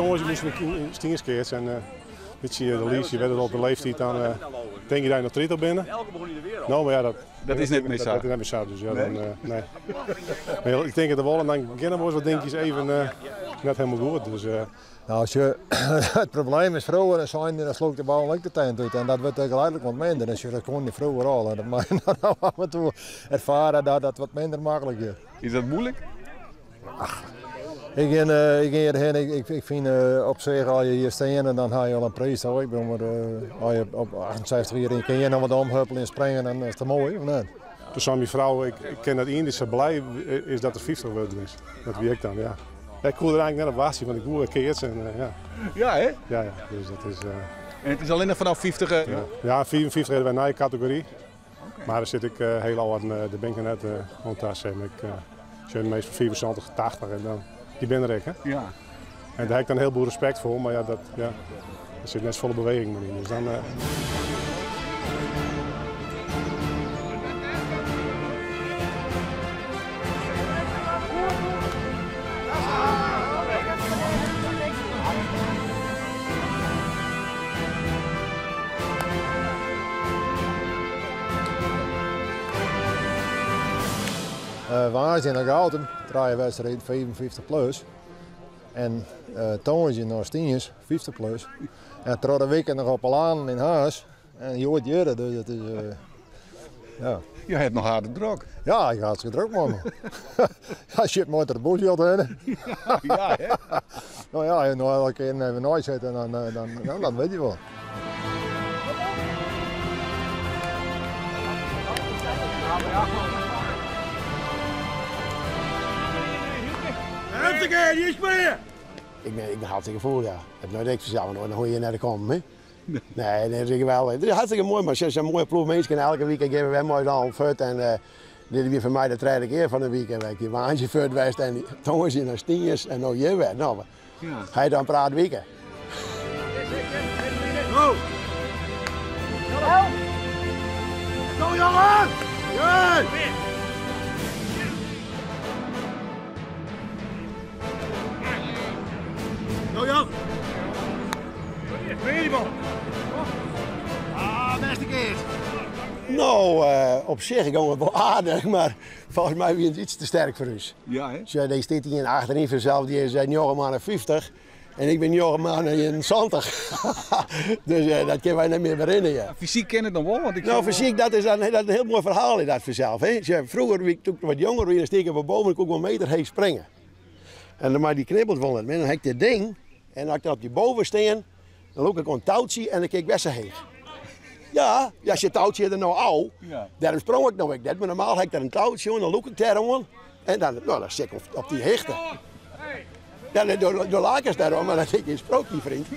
Tongersdei moasten we yn Stiens keatse en bytsje de lies, je wette op de leeftiid, dan tink je dat je noch 30 binne. No, mar ja, dat, dat is net mear sa. Dat is net mear sa, dus ja, dan, nee. Maar ik tink it wol en dan geane wol wat dinkjes even net helemaal goed. Dus, Nou, als je, het probleem is froeger en sein dan sloeg de bal ek de tent út en dat wurdt geleidelijk wat minder. En dat kon je froeger al. En dat mag je nou af en toe ervaren dat dat wat minder makkelijk is. Is dat moeilijk? Ach, ik gean, uh, ik gean hierheen, ik, ik, ik vind uh, op zich als je hier staan en dan ha je al een prijs. Hoor. Ik bedoel, maar, uh, als je op 68 jaar kun je nog wat omhuppelen en springen, dan is het mooi, of net? Toen zei mijn vrouw, ik, ik ken dat ien die zo blij is dat er 50 worden is. Dat wie ik dan, ja. Ja, ik koe er eigenlijk net op wachten, want ik woe keatsen. En, ja. Ja, hè? Ja, ja, dus dat is... En het is alleen nog vanaf 50? Ja. Ja, 54 hebben wij een nieuwe categorie. Okay. Maar daar zit ik heel al aan de ben ik net uh, En ik zit meestal 75, 80 en dan, die ben er ik, hè? Ja. En daar heb ik dan heel veel respect voor, maar ja, dat, ja, er zit net volle beweging meer in. Dus dan, Woansdei nei Goutum, trije wedstriden 55 plus. En uh, tongersdei nei Stiens, 50 plus. En troch de wike noch op 'e Lanen yn Harns. En hjoed hjirre, dus it is... Uh, ja. Je hebt noch harde drok. Ja, ik ha hartstikke drok, man. Ja, shit, mooi er de boel heen. Ja, hè? Nou ja, nog elke keer even nooit zitten, dan, dan, dan, dan weet je wel. Ik ben, ik ben hartstikke vol, ja. Het nooit ik vanzelf, dan hoor je net komen, hè? Nee, dat is geweldig. Het is hartstikke mooi, maar ze zijn een mooie ploeg mensen. En elke week geven wij mooi dan voort. En dit is voor mij de tweede keer van de week. En wij waantje voort geweest en toen is hij naar Stiens en nou je weer. Nou, ja. Hij dan praat weken. Go! Go jongen! Ja! Go Jan! Weer die bal! Ah, beste keer! Nou, op zich ging het wel aardig, maar volgens mij was het iets te sterk voor ons. Ja, hè? Dus, die zit hier achterin vanzelf, die is 9,50 en ik ben 9,70. Dus dat kunnen wij niet meer herinneren. Ja. Fysiek ken het nog wel? Want ik nou, fysiek, dat is, een, dat is een heel mooi verhaal in dat vanzelf. Hè? Dus, vroeger, toen ik wat jonger was, steek ik op boven en kon ik wel een meter heen springen. En dan maar die knibbelt wel net meer. Dan heb ik dit ding en als ik dan op die boven staan, dan loop ik een touwtje en dan kijk ik best heen. Ja, ja, als je touwtje er nou al, ja. Daarom sprong ik nou ik net. Maar normaal heb ik daar een touwtje en dan loop ik daar aan. En dan, nou, dan zit ik op, op die hechten. Ja, door, door lakens daarom, maar dat ik een sprookje, vriend.